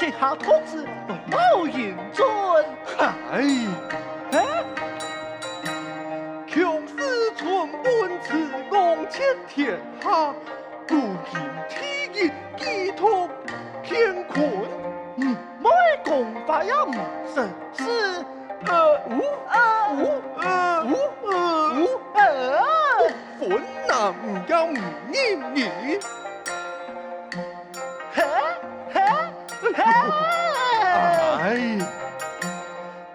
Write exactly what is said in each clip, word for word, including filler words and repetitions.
這下獨自來到營中。哎，哎，窮斯寸分，自貢齊天下，故今第一，既託乾坤。嗯，莫講話也毋識字。呃，嗚，呃，嗚，呃，嗚，呃，嗚，呃。分哪，毋要毋認人。 嘿，嘿，嘿！哎，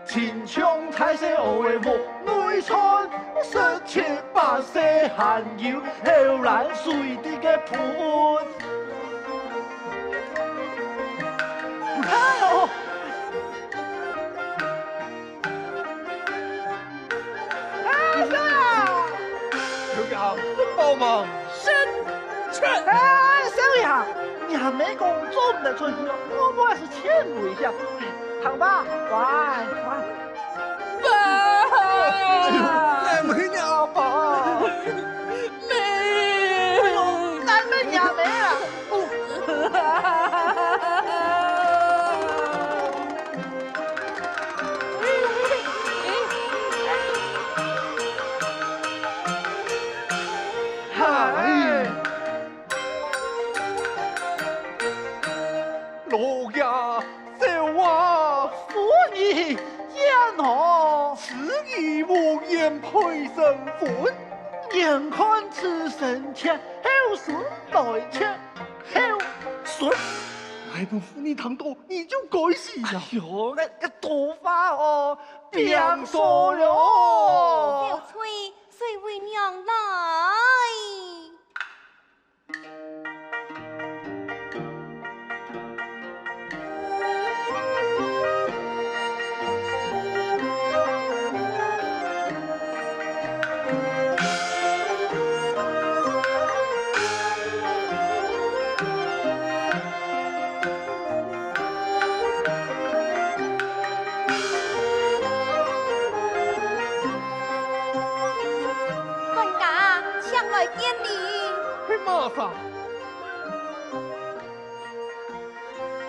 親像大細阿妹屋內穿，十七八歲還有後欄水滴个盆。哎喲！ 哎，少爺！少爺，請幫忙。哎，少爺，你還沒講做毋得出去哦，我們還是勸你一下。哎，好吧，乖，乖。爸！哎喲，哎，我的阿爸！ 哎喲，咱們也沒了。嗨，老爺， 走啊！夫人，言何？此意無言配生分。眼看此身前，後身來前，後身。哪一分夫人聽到，你就該死啊！哎喲，該，該多話哦，變數了。小翠，隨為娘來。 管家，請來見禮。嘿，馬上。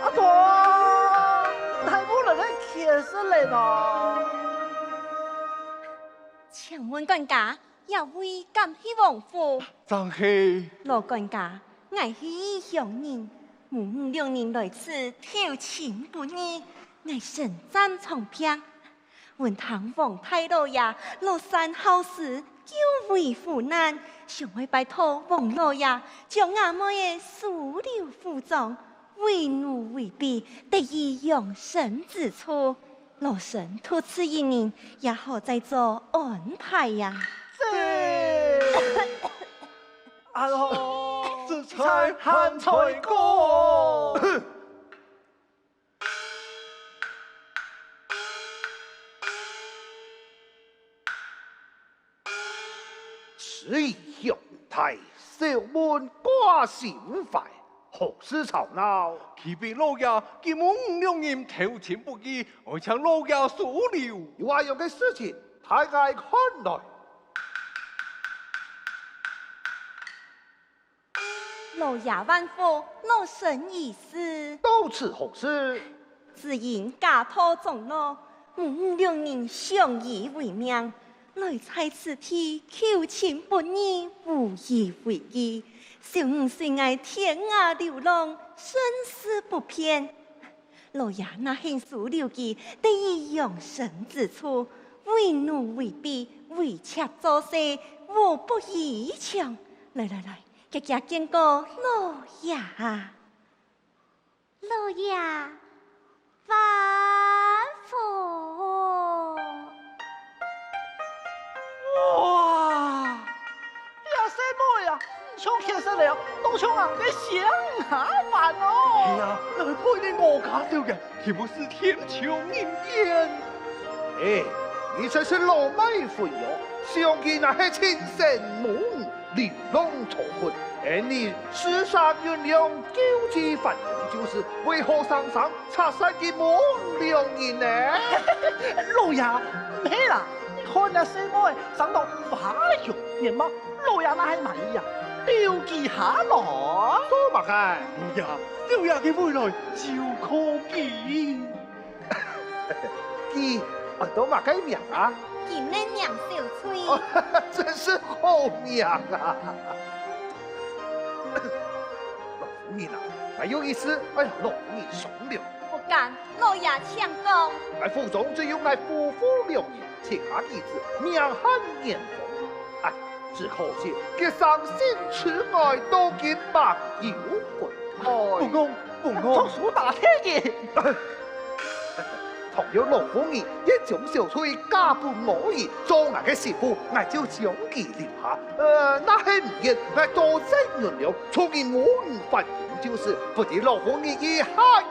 阿哥，大夫來个，開始了呢。請問管家，這位敢係王府？正係。老管家， 𠊎係鄉人，母女兩人來此投親不遇，𠊎身站長病。聞聽王太老爺樂善好施，救危扶難，想愛拜託王老爺將吾妹仔收留府中，為奴為婢，得以養身之處。老身獨自一人，也好再做安排呀。這，哎喲，這才還才過。 遲疑鄉大，笑問寡心懷，何事吵鬧？啟禀老爺，今母女兩人投親不遇，愛請老爺收留。有恁樣个事情，待𠊎看來。 老爺萬福，老身有事。到此何事？只因家破中落，母女兩人相依為命，來在此地求親不遇，無依無依。小女隨𠊎天涯流浪，身世不便。 老爺若肯收留佢，得以養身之處，為奴為婢，為妾做事，無不宜從。來來來，遽遽見過老爺啊！老爺，萬福！ 哇！這細妹啊，毋像乞食了，倒像𠊎个雙下飯哦。係啊，來配你我家少爺，豈不是天賜人間？哎，你真是老命不好，想佢那係親生母，流浪長奔，哎，你世上運量救濟繁榮救世，為何生生 拆散佢母女兩人呢？老爺，毋係啦，你看這細妹生到花容月貌，老爺哪係滿意啊？救佢下來。做麼个？哎呀，少爺佢回來就可以。佢安到麼个名啊？佢个名小翠。哦，真是好名啊！老夫人啊，還有一事，哎呀，老夫人商量。不敢，老爺請講。𠊎府中只有𠊎夫婦兩人， 其他幾子名喊嚴峰。哎，只可惜佢生性痴呆，到今還有分開。不戇，不戇。讀書打忒个。倘若老夫人願將小翠嫁分我兒，做𠊎个媳婦，𠊎就將佢留下。呃，若係毋願，𠊎多再忍了，從日無語反應就是，不知老夫人意下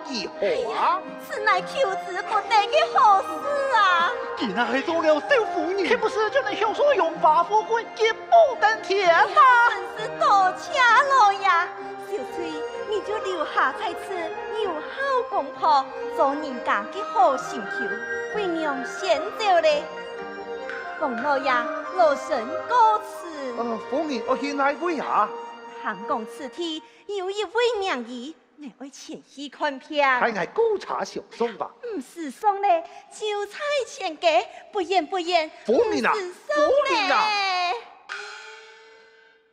如何啊？ 此乃求之不得个好事啊！佢若係做了少夫人，豈不是就能享受榮華富貴，金榜登天啊？真是多謝老爺，小翠，你就留下在此，有孝公婆，做人家个好心臼，為娘先走咧。王老爺，老身告辭。呃，夫人愛去哪位啊？行過此地，有一位名醫， 你愛前去看病。待𠊎過車相送吧。毋使送咧，就在前个，不遠不遠。夫人啊，毋使送咧。夫人啊！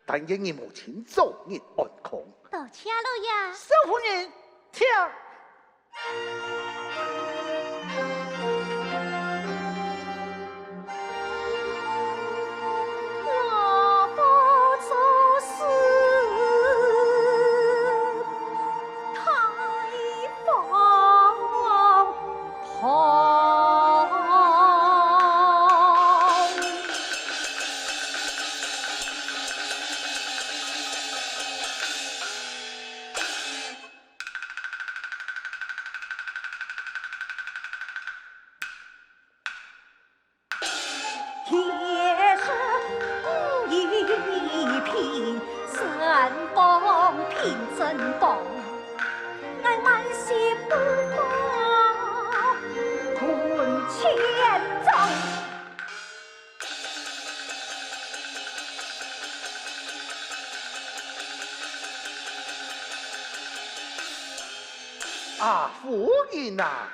但願你母親早日安康。多謝老爺。少夫人，請。啊，夫人啊！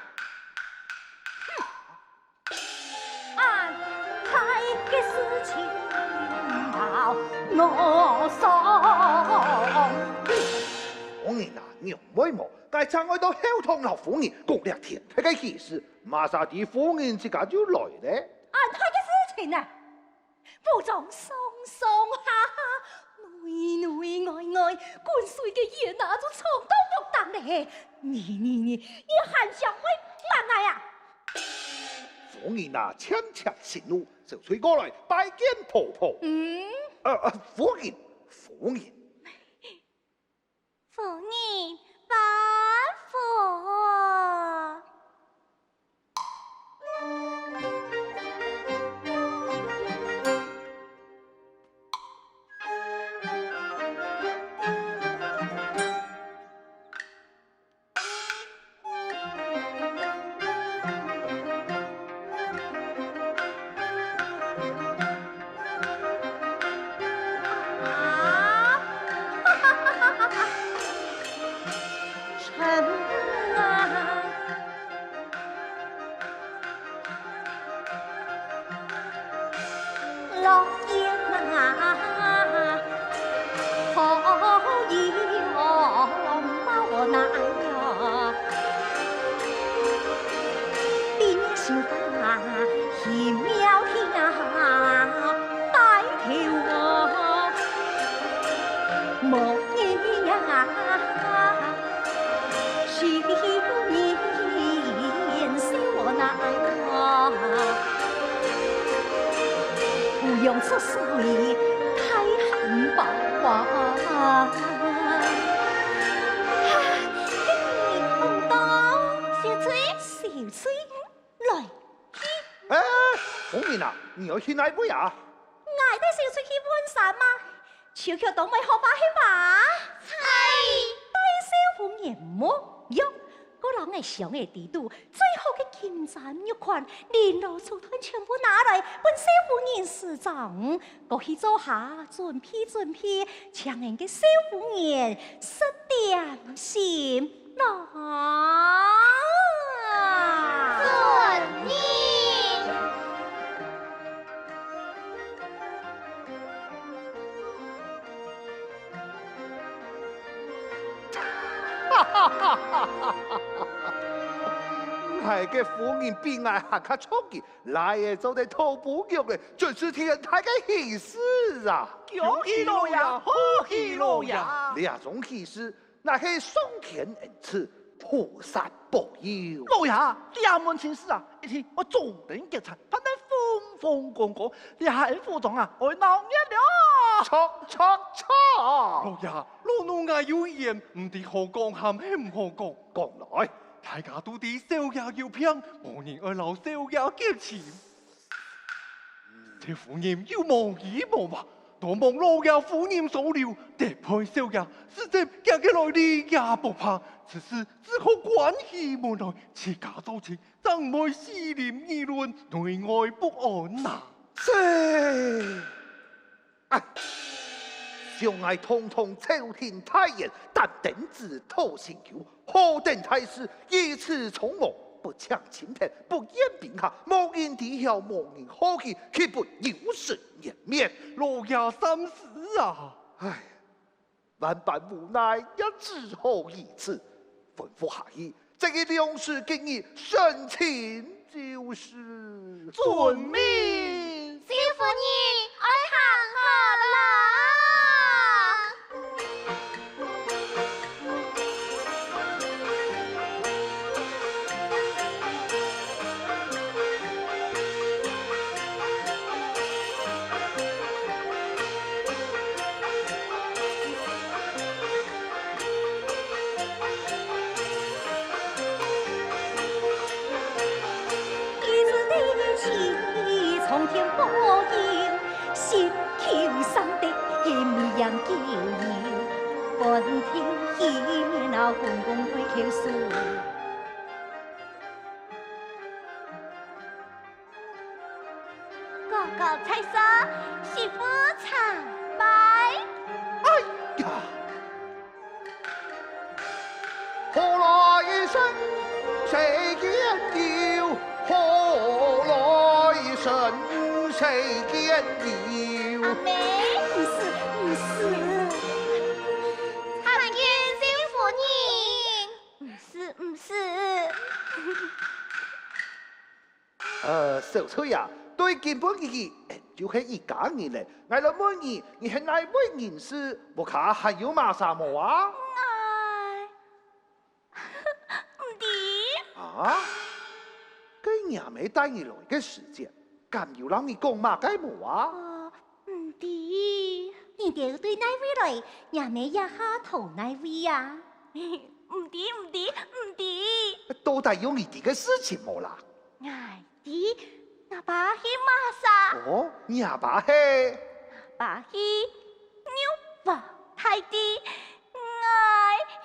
夫人啊，仰會無？𠊎正愛到後堂摎夫人講這天大个喜事，麼儕知夫人自家就來咧。恁大个事情啊！ 府中上上下下，內內外外，滾水个煙啊，就衝到屋頂咧。你你你，你還想會罵𠊎啊？夫人啊，切切息怒，小翠過來拜見婆婆。嗯？呃呃，夫人，夫人。 夫人，萬福。小翠，小翠，來。哎，夫人啊，你愛去哪位啊？𠊎帶小翠去換衫嘛，就去當賣好花去吧。帶少婦人無用，我摎𠊎想个底肚，最好个金簪玉環，绫羅綢緞全部拿來，分少夫人試著。過去做下，準備準備，請𠊎个少夫人食點心來。遵命。𠊎个夫人比𠊎還較著急，倈仔做得討餔娘仔，真是天大个喜事啊！恭喜老爺，賀喜老爺！這種喜事， 乃係上天恩賜，菩薩保佑。老爺，這門親事啊，一定愛做得結煞，辦得風風光光。這下恩府中啊，愛鬧熱了。著，著，著！老爺，老奴𠊎有意見，毋知好講還係毋好講。講來。大家都知少爺有病，無人愛摎少爺結親。 這夫人又無依無靠，都蒙老爺夫人收留，得配少爺，實在驚佢來離家不怕，此事只好關起門來，自家做主，正毋會四鄰議論，內外不安哪。這，哎，想𠊎堂堂朝廷大員，擔凳子討新婦， 何等大事，如此匆忙，不請親朋，不言賓客，無人知曉，無人賀喜，豈不有失顏面？老爺三思啊！唉，萬般無奈，也只好如此。吩咐下去，這一兩事今日成親就是。遵命。 少夫人，愛行好啦。哥哥在上，媳婦參拜。哎呀！ 何來神仙遊？何來神仙遊？阿姆，毋使，毋使。參見少夫人。毋使，毋使。 呃，小翠啊，對今晡日起，恩就係一家人咧。𠊎來問你，你係哪位人士？屋下還有麼儕無啊？𠊎毋知。啊？該若姆帶你來个時節，敢有摎你講麼个無啊？呃，毋知。你兜對哪位來？若姆這下討哪位啊？毋知，毋知，毋知。到底有你知个事情無啦？𠊎 知，吾爸係麼儕？哦，若爸係？吾爸係牛王大帝，𠊎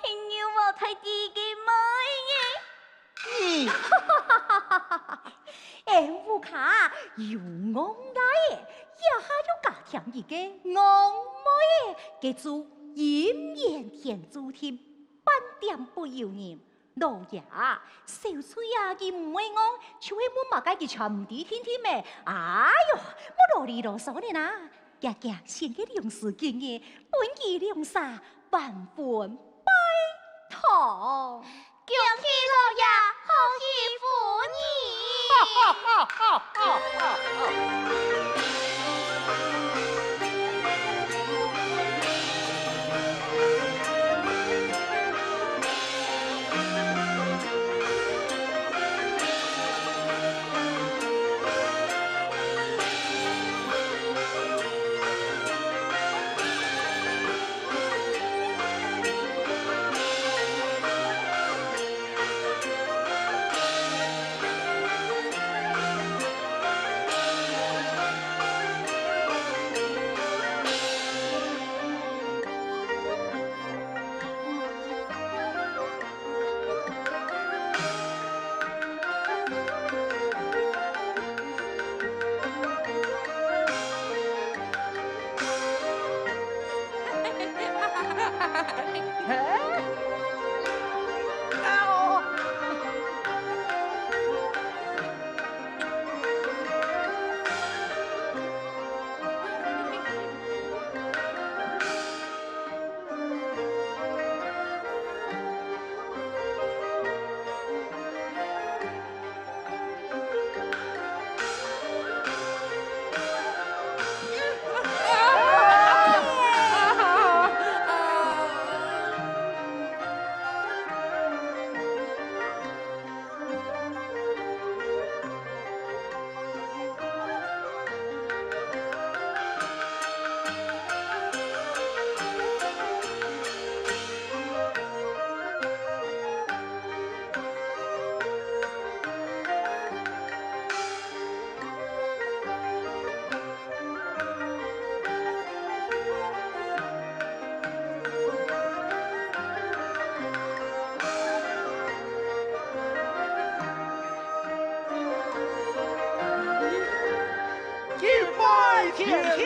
係牛王大帝个妹仔。你！恩屋下有戇倈仔，這下又加添一個戇妹仔，該就姻緣天註定，半點不由人。 老爺，小翠啊，佢毋會戇，就係問麼个佢全毋知定定咩。哎喲，莫囉哩囉嗦呢啦，遽遽選個良時吉日，分佢兩儕完婚拜堂。恭喜老爺，賀喜夫人！天地。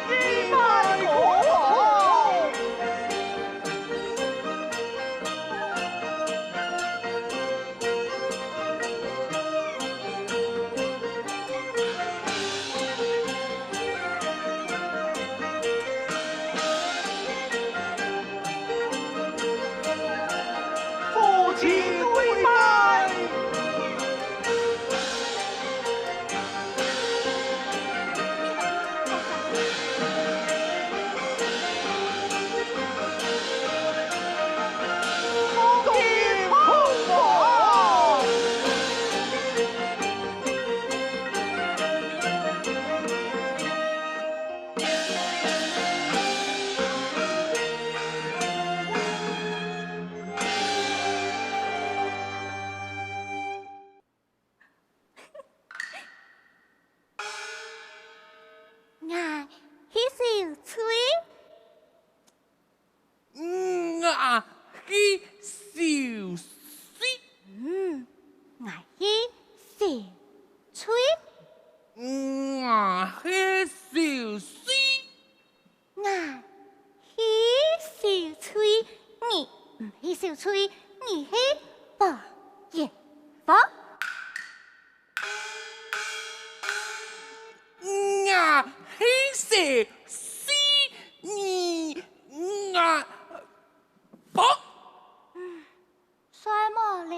你卖我！ 夫妻对拜。 𠊎去受罪。嗯，𠊎去受罪。嗯，𠊎去受罪。嗯，𠊎去受罪。 𠊎去受罪，你毋去受罪，你去放煙火。𠊎去受罪，你𠊎放。睡無咧？